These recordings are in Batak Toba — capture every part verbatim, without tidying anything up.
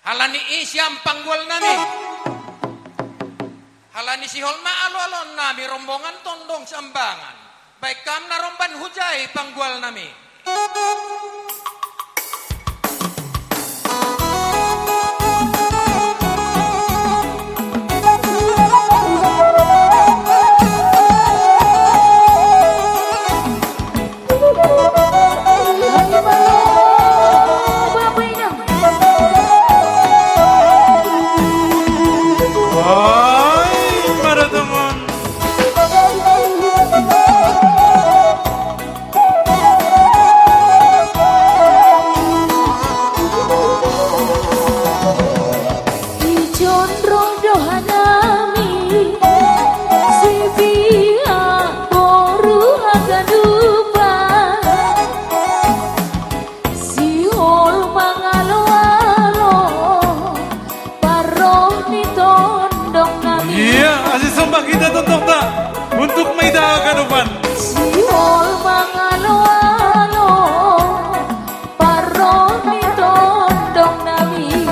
Alani i sian panggual nami. Alani sihol ma alo-alo nami rombongan Tondong Sambangan. Baen hamu na romban hujai panggual nami. Ai, maratongon. Ijon ro do hanami, sipiak boru haganupan, sihol mangalo-alo, parro ni tondong nami. Ia, asi somba hita tondongta, untuk ma hita haganupan. Sihol mangalo-alo, parro ni tondong nami.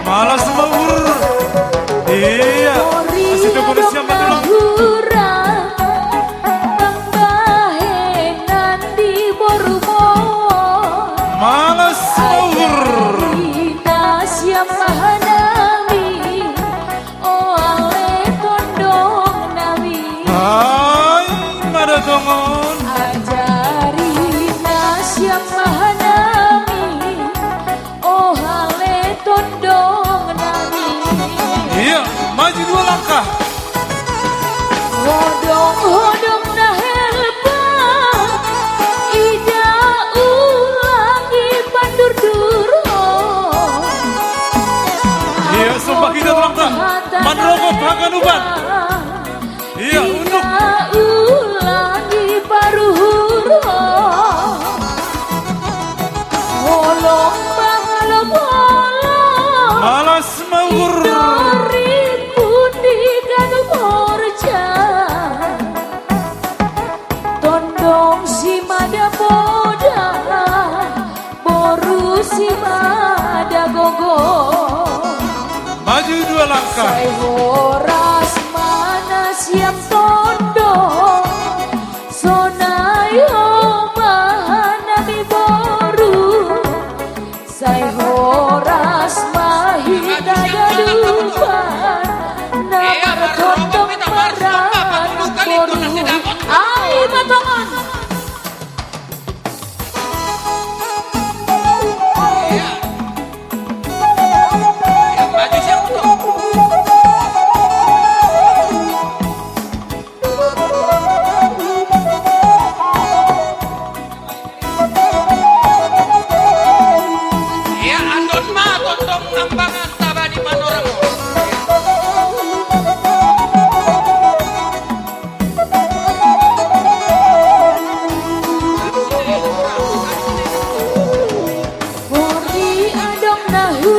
Malas ma uhur. Ia, asi tondong nami. Malas ma uhur. Ai, maratongon. Ia, maju dua langkah. Hodong-hodong na helpa, ida ulang i pandur-dur ho. Ia, somba hita tulang ta. Manrogop haganupan. Ia, untuk. Ida ulang i paruhur ho. Holong mangalo-alo. Malas ma uhur. Indori pun di ganup horja. Tondong simada poda, boru simada gogo. Maju dua langkah. Sai horas ma na sian tondong, sonai ho ma hanami boru. Sai horas ma hita ganupan, na martondong maranak boru. Ai ma tongon. Ia, andon ma tondong nambangan taba ni panorang. Boti adong na hu